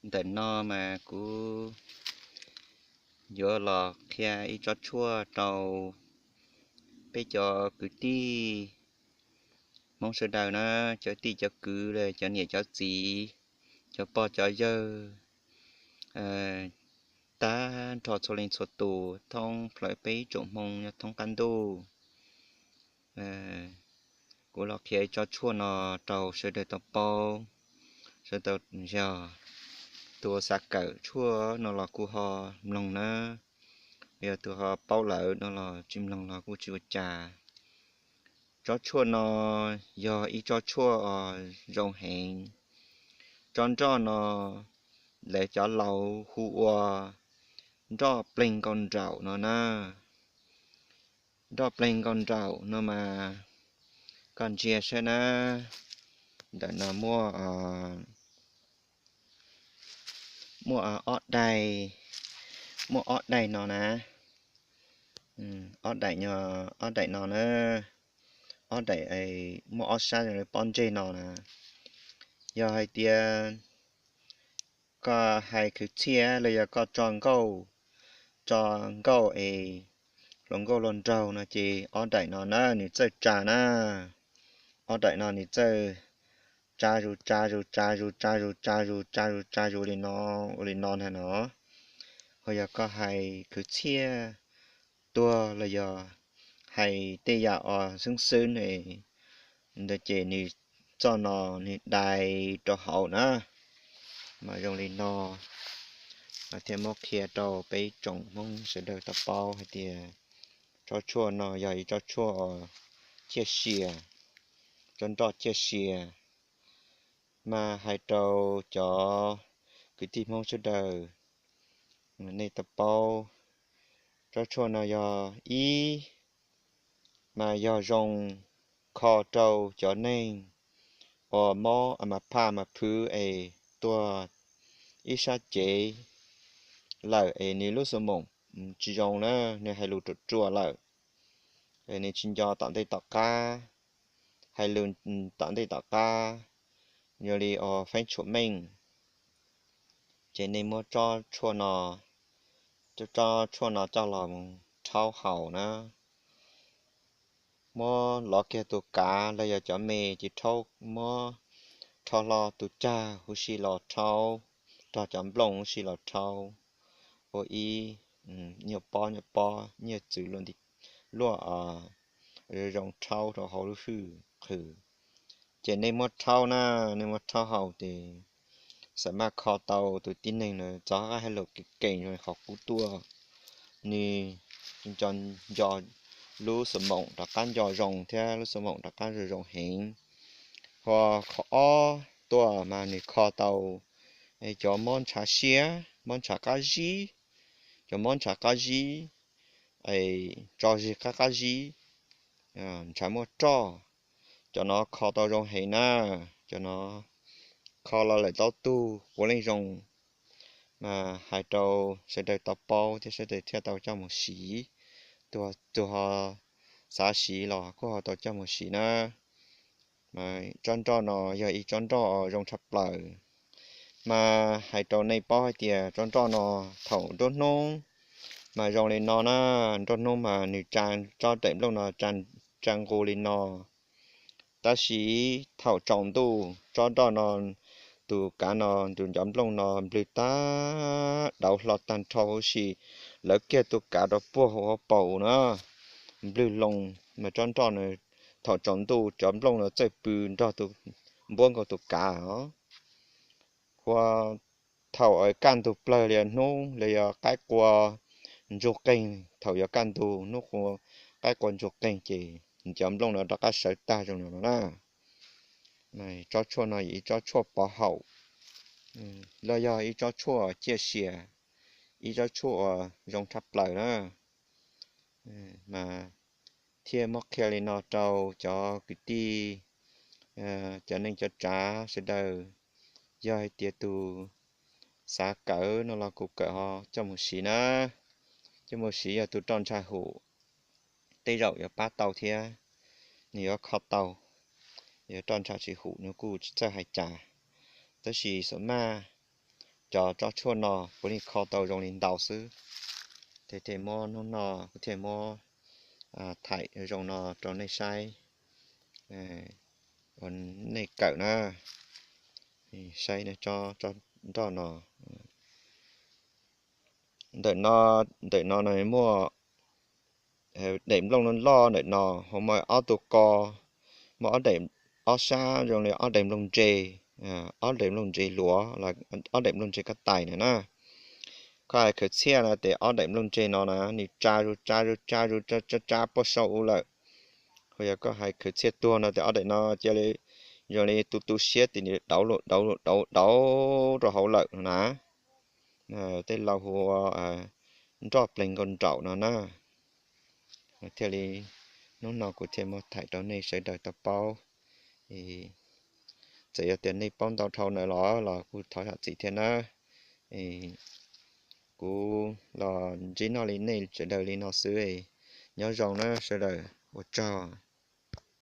Ntawm no mas kuv yuav los qhia ib tsob tshuaj rau peb cov kwv tij Hmoob sawv daws na, cov tij cov kwv, cov niam cov txiv, cov pog cov yawg, tag nrho txhua leej txhua tus thoob plaws peb ib tsoom Hmoob nyob thoob qab ntuj. Kuv los qhia ib tsob tshuaj no rau sawv daws tau paub, sawv daws yog tus xav kawm tshuaj no los kuj ho mloog na, yog tus ho paub lawm no los tsis mloog los kuj tsis ua cas. Tsob tshuaj no yog ib tsob tshuaj zoo heev. Tsob nroj no lawv cov laus hu ua nroj pleeg nkauj nraum no na. Nroj pleeg nkauj nraum no mas koj ntsia saib na, ntawm no muaj muaj ob daim, muaj ob daim no na, ob daim, ob daim no na, ob daim muaj ob sab zoo li pob ntseg no na. Yog hais tias koj hais kwv txhiaj los yog koj tso nkauj, tso nkauj es hluas nkauj hluas nraug no ces ob daim no na nws txawj tsa na. Ob daim no nws txawj tsa zus tsa zus tsa zus tsa zus tsa zus tsa zus tsa zus li no, ua li no ntag no. Ho yog koj hais kwv txhiaj tuag los yog hais tej yam uas xwb xwb ne, ntawd ces nws txoj no nws dai rau hauv na. Mas zoo li no, mas thiaj muab qhia rau peb tsoom Hmoob sawv daws tau paub hais tias tsob tshuaj no yog ib tsob tshuaj ciaj sia, tsob nroj ciaj sia. Mas hais rau cov kwv tij Hmoob sawv daws, nej tau paub, tsob tshuaj no yog ib, mas yog zoo kho rau cov neeg uas mob a mas phaj mas phwv es tuag ib sab cev lawm es nws lub xu moom tsis zoo na, nws hais lus ruam ruam lawm, es nws tsis nco tom ntej tom qab, hais lus tom ntej tom qab, yog li uas feeb tshuam meej, ces nej muab tsob tshuaj no, tsob tshuaj no coj los rhaub haus na. Muab lov kiag tus kav los yog cov me ces rhaub, muab rho hlo tus cag huv si los rhaub, rho cov nplooj huv si los rhaub, ua ib nyuag pob nyuag pob nyuag txwv luaj, zoo rhaub rau hauv lub hwj qhwv. Ces nej muab rhaub na, nej muab rhaub haus ces xam maj kho tau tus tib neeg na txoj qab hais lus kev keem zoo li qhov qub tuaj, nws nco, nco lub xu moom rov qab nco zoo thiab lub xu moom rov qab zoo zoo heev. Ho qhov ob tuaj mas nws kho tau cov mob ntshav siab, mob ntshav qab zib, cov mob ntshav qab zib, tso zis qab qab zib, ntshav muaj roj, cov no kho tau zoo heev na. Cov no kho los lawm tau tug puav leej zoo. Mas hais rau sawv daws tau paub thiab sawv daws thiaj tau coj mus siv. Tus, tus ho xav siv los kuj ho tau coj mus siv na. Mas tsob nroj no yog ib tsob nroj zoo tshaj plaws. Mas hais rau nej paub hais tias tsob nroj no thaum nruab hnub, mas zoo li no na, nruab hnub mas nws tsa, tsob daim nplooj no tsa nqus li no. Tab sis thaum tsaus ntuj tsob nroj no, tus kav no, tus ncov nplooj no nplwg tag, dauv hlo tag nrho huv si, lawv kiag tus kav rau puag hauv paus na, nplwg loo, mas tsob nroj no thaum tsaus ntuj cov nplooj no txawj pw nrog tus, npuab nkaus tus kav os. Ua thaum kaj ntug plawg li hnub los yog qaib qua ntsug qeeg, thaum yuav kaj ntug hnub qua qaib qua ntsug qeeg ces cov nplooj no rov qab sawv tag zoo li no na. Tsob tshuaj no yog ib tsob tshuaj pov haum, los yog ib tsob tshuaj ciaj sia, ib tsob tshuaj uas zoo tshaj plaws na. Mas thiaj muab qhia li no rau cov kwv tij, cov neej cov tsav sawv daws. Yog hais tias tus xav kawm no los kuj kawm ho coj mus siv na, coj mus siv yog tus roj ntsha hum tej zaum yuav pab tau thiab, nws yuav kho tau. Yog roj ntsha tsis hum nws kuj tsis txawj hais cas, Tab sis xav maj cov tsob tshuaj no puav leej kho tau zoo li ntau xwb. Thiaj muab hnub no kuv thiaj muab thaij zoo no rau nej saib, ua nej kawm na, saib tsob nroj no. Ntawm no, ntawm no no muaj daim nplooj loj loj ntawm no, ho muaj ob tug ko, muaj ob daim, ob sab zoo li ob daim nplooj ntse, ob daim nplooj ntse luav, ob daim nplooj ntse kab tais na na. Koj hais khawv txhiaj no ces ob daim nplooj ntse no na nws tsa zus tsa zus tsa zus tsa tsa tsa puag saum u lawm. Ho yog koj hais khawv txhiaj tuag no ces ob daim no cia li zoo li tu tu siab ces nws dauv lam dauv lam dauv dauv rau hauv lawm no na. Tej laus hu ua nroj plees nkaus nraum no na. Thiaj li hnub no kuv thiaj muab thaij rau nej sawv daws tau paub. Txawm yog tias nej paub ntau dhau ntawd los los kuj thov zam txim thiab na. Kuv los ntsib noj li nej sawv daws li no xwb, nyob zoo na sawv daws, ua tsaug.